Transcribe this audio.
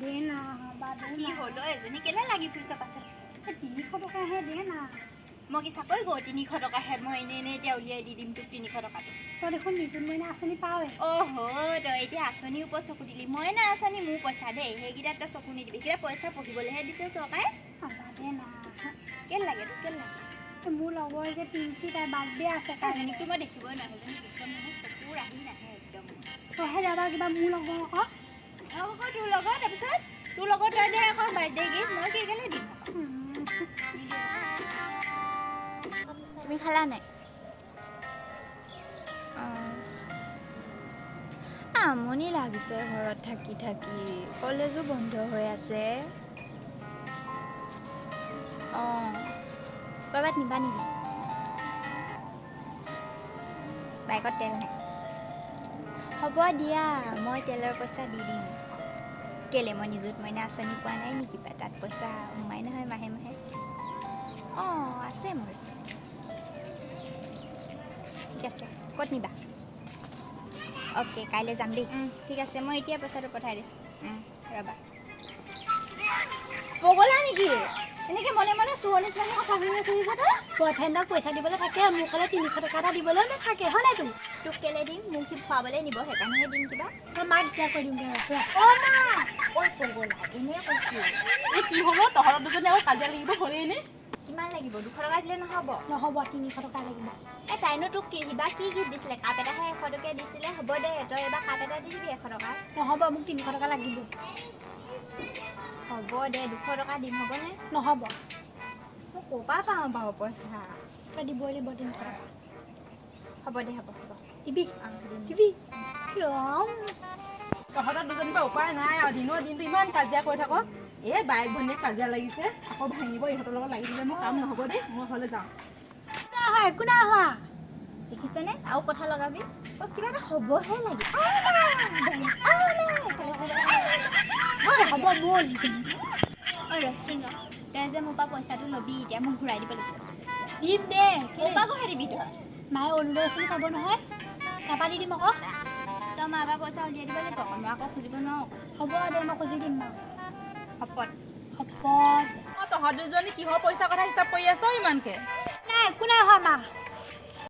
দে না বা, দে। কি না। হ'ল অ, এজনী কেলে লাগি ফুৰিছ পাছে পাছে? 300 টকাহে, দে না। মই কি চাকৰি কৰোঁ? 300 টকাহে মই এনেই এনেই এতিয়া উলিয়াই দি দিম তোক 300 টকাটো? তই দেখোন নিযুত মইনা আঁচনি পাওঁৱে। অ' তই এতিয়া আঁচনিৰ ওপৰত চকু দিলি। মইনা আঁচনি মোৰ পইচা দেই, সেইকেইটাত তই চকু নিদিবি। সেইকেইটা পইচা পঢ়িবলৈহে দিছে চৰকাৰে। বা, দে না। কেলে লাগে তোক, কেলে লাগে? এই মোৰ লগৰ যে পিঞ্চি, তাই বাৰ্থডে আছে কাইলৈ। সেইজনীকতো মই দেখিবই নোৱাৰোঁ। সেইজনী একদম মানে চকুৰ আহি নাহে একদম। তইহে যাবা কিবা মোৰ লগৰ আকৌ। আকৌ তোৰ লগত, তাৰপিছত তোৰ লগত তই দে আকৌ বাৰ্থডে গিফ্ট, মই কি কেলে দিম? তুমি খালা নাই? অঁ, আমনি লাগিছে ঘৰত থাকি থাকি। কলেজো বন্ধ হৈ আছে। অঁ, ক'ৰবাত নিবা নেকি? বাইকত তেল নাই। হ'ব দিয়া, মই তেলৰ পইচা দি দিম। কেলে, মই নিযুত মইনা আঁচনি পোৱা নাই নেকি? কিবা তাত পইচা সোমাই নহয় মাহে মাহে। অঁ, আছে মোৰ ওচৰত। ঠিক আছে, ক'ত নিবা? অ'কে, কাইলৈ যাম দেই। ঠিক আছে, মই এতিয়া পইচাটো পঠাই দিছোঁ। ৰ'বা। পগলা নেকি? এনেকৈ মনে মনে চোৰৰ নিচিনাকৈ কথা শুনি আছিলি যে তই? বয়ফ্ৰেণ্ডক পইচা দিবলৈ থাকে, মোক হ'লে 300 টকা এটা দিবলৈও নাথাকে, হয় নাই তুমি? তোক কেলে দিম? মোক সি খুৱাবলৈ নিব, সেইকাৰণেহে দিম কিবা। মই মাক এতিয়া কৈ দিমগৈ, ৰ। অ' মা, ঐ পগলা, এনেই কৈছোঁ। এই কি হ'ব, তহঁতৰ দুজনী আকৌ কাজিয়া লাগিব হ'লেই নে? কিমান লাগিব? 200 টকা দিলে নহ'ব? নহ'ব, 300 টকা লাগিব। এই তাইনো তোক কি কিবা কি গিফ্ট দিছিলে? কাপ এটাহে 100 টকীয়া দিছিলে। হ'ব দে, তই এবাৰ কাপ এটা দি দিবি 100 টকা। নহ'ব, মোক 300 টকা লাগিব। হ'ব দে, 200 টকা দিম, হ'বনে? নহ'ব। মই ক'ৰ পৰা পাওঁ বাৰু পইচা? তই দিবই লাগিব 300 টকা। হ'ব দে, হ'ব হ'ব। দিবি? অঁ, দিম। দিবি কিয়? তহঁতৰ দুজনীৰ পৰা উপায় নাই আৰু, দিনৰ দিনটো ইমান কাজিয়া কৰি থাক। এই বায়েক ভনীয়েক কাজিয়া লাগিছে, আকৌ ভাঙিব। ইহঁতৰ লগত লাগি দিলে মোৰ কাম নহ'ব দেই, মই ঘৰলৈ যাওঁ। নহয়, একো নাই হোৱা। দেখিছনে, আৰু কথা লগাবি। অ, কিবা এটা হ'বহে লাগে। হ'ব, ব'ল। ঐ ৰচোন ৰ, তই যে মোৰ পৰা পইচাটো ল'বি, এতিয়া মোক ঘূৰাই দিব লাগিব। দিম দে। ক'ৰ পৰা ঘূৰাই দিবি তই? মায়ে অৰুণোদয় আঁচনি পাব নহয়, তাৰপৰা দি দিম আকৌ। তই মাৰ পৰা পইচা উলিয়াই দিব লাগিব আকৌ, মই আকৌ খুজিব নোৱাৰো। হ'ব দে, মই খুজি দিম বাৰু। শপত? শপত। অ, তহঁত দুজনী কিহৰ পইচা কথা হিচাপ কৰি আছ ইমানকে? নাই, একো নাই হোৱা মা।